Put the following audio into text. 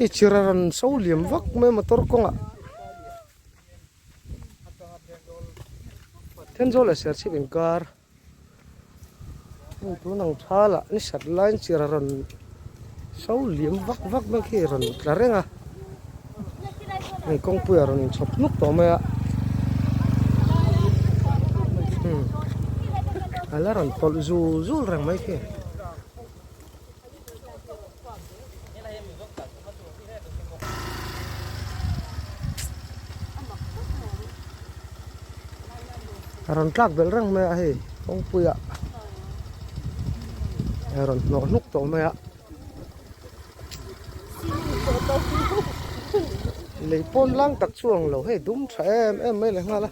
Hei chir a rawn so liam vak mai a motor kawngah. Thenzawl leh Serchhip inkar hei tun ang thalah ni sat laiin chir a rawn so liam vak vak mai khi a rawn tla reng a hei kawngpui a rawn inchhawp hnuk tawh mai a hmm a la rawn tawlh zul zul reng mai khi. A rawn tlak belh reng mai a hei kawngpui ah a rawn hnawh hnuk tawh mai a lei pawn lang tak chu ang lo hei dum tha em em mai leh nghal a.